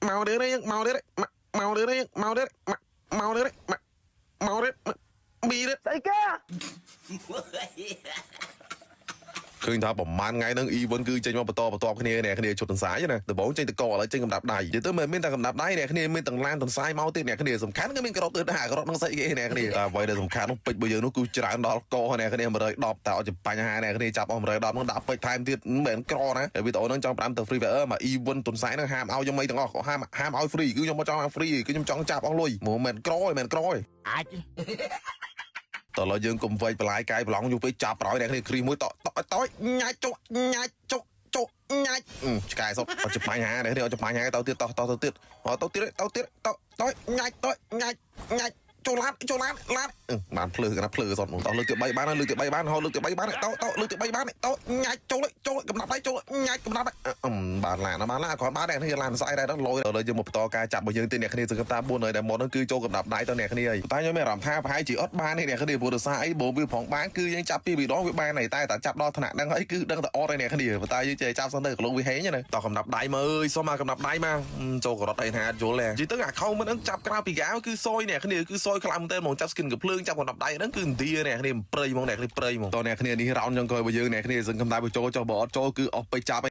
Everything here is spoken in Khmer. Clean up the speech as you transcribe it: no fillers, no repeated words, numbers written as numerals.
មកទៀតហើយមកទៀតមកទៀតហើយមកទៀតមកទៀតមកទៀតប៊ីទៀត ស្អីគេ ឃើញថាប្រហែលថ្ងៃហ្នឹង event គឺចេញមកបន្តបន្តគ្នាអ្នកគ្នាជុតទន្សាយណាដំបូងចេញតកឥឡូវចេញកំដាប់ដៃនិយាយទៅមិនមានតែកំដាប់ដៃអ្នកគ្នាមានទាំងឡានទន្សាយមកទៀតអ្នកគ្នាសំខាន់គឺមានក្រតទៅដែរក្រតហ្នឹងស្អីគេអ្នកគ្នាតែអ្វីដែលសំខាន់នោះពេជ្ររបស់យើងនោះគឺច្រើនដល់កអ្នកគ្នា110តែអត់ជាបញ្ហាអ្នកគ្នាចាប់អស់110ហ្នឹងដាក់ពេជ្រថែមទៀតមិនមែនក្រណាហើយវីដេអូហ្នឹងចង់5ទៅ free fire មក event ទន្សាយហ្នឹងហាមឲ្យខ្ញុំអីទាំងអស់ហាមហាមឲ្យ free គឺខ្ញុំមកចង់ឲ្យ free គឺខ្ញុំចង់ចាប់អស់លុយមកមិនមែនក្រទេមិនមែនក្រទេ អាច តោះឡើយយើងកុំវែកបន្លាយកាយប្រឡងយូរពេកចាប់ប្រយអ្នកគ្នាគ្រីមួយតតតញ៉ាច់ចុកញ៉ាច់ចុកចុកញ៉ាច់ឆ្កែសុតអត់ជាបញ្ហាអ្នកគ្នាអត់ជាបញ្ហាទៅទៀតតោះតោះទៅទៀតអត់ទៅទៀតទៅទៀតទៅទៅញ៉ាច់ទៅញ៉ាច់ញ៉ាច់ចូលឡានចូលឡានឡានបានភ្លឺកណាភ្លឺសុតតោះលើកទី3បានលើកទី3បានហៅលើកទី3បានតោតលើកទី3បានតញ៉ាច់ចូលចូលកំណាប់ដៃចូលញ៉ាច់កំណាប់បានឡានបានឡានគ្រាន់បានអ្នកគ្នាឡានស្អីដែរដល់លយដល់យើងមកបន្តការចាប់របស់យើងទៀតអ្នកគ្នាសង្ឃឹមថា400ដែលមកហ្នឹងគឺចូលកំណាប់ដៃទៅអ្នកគ្នាហើយតែខ្ញុំមានអារម្មណ៍ថាប្រហែលជាអត់បានទេអ្នកគ្នាព្រោះដោយសារអីបើវាផងបានគឺយើងចាប់ពីពីដងវាបានហើយតែតែចាប់ដល់ថ្នាក់ហ្នឹងហើយគឺដឹងតែអត់ហើយអ្នកគ្នាប៉ុន្តែយើងចេះចាប់សិនទៅក្លងវាហេងណាតោះកំណាប់ដៃមកអើយសុំមកកំណាប់ដៃមកចូលការ៉ុតអីថាយល់ទេនិយាយទៅអាខោមិនហ្នឹងចាប់ក្រៅពីកៅគឺសយអ្នកគ្នាគឺសយខ្លាំងមែនតើហ្មងចាប់ skin កំភ្លើងចាប់កំណាប់ដៃហ្នឹងគឺឥណ្ឌាអ្នកគ្នាព្រៃហ្មងអ្នកគ្នាព្រៃហ្មងតោះអ្នកគ្នានេះរោនចុងក្រោយរបស់យើងអ្នកគ្នាសង្ឃឹមថាបើចូលចុះបើអត់ចូលគឺអស់ពេជ្រចាប់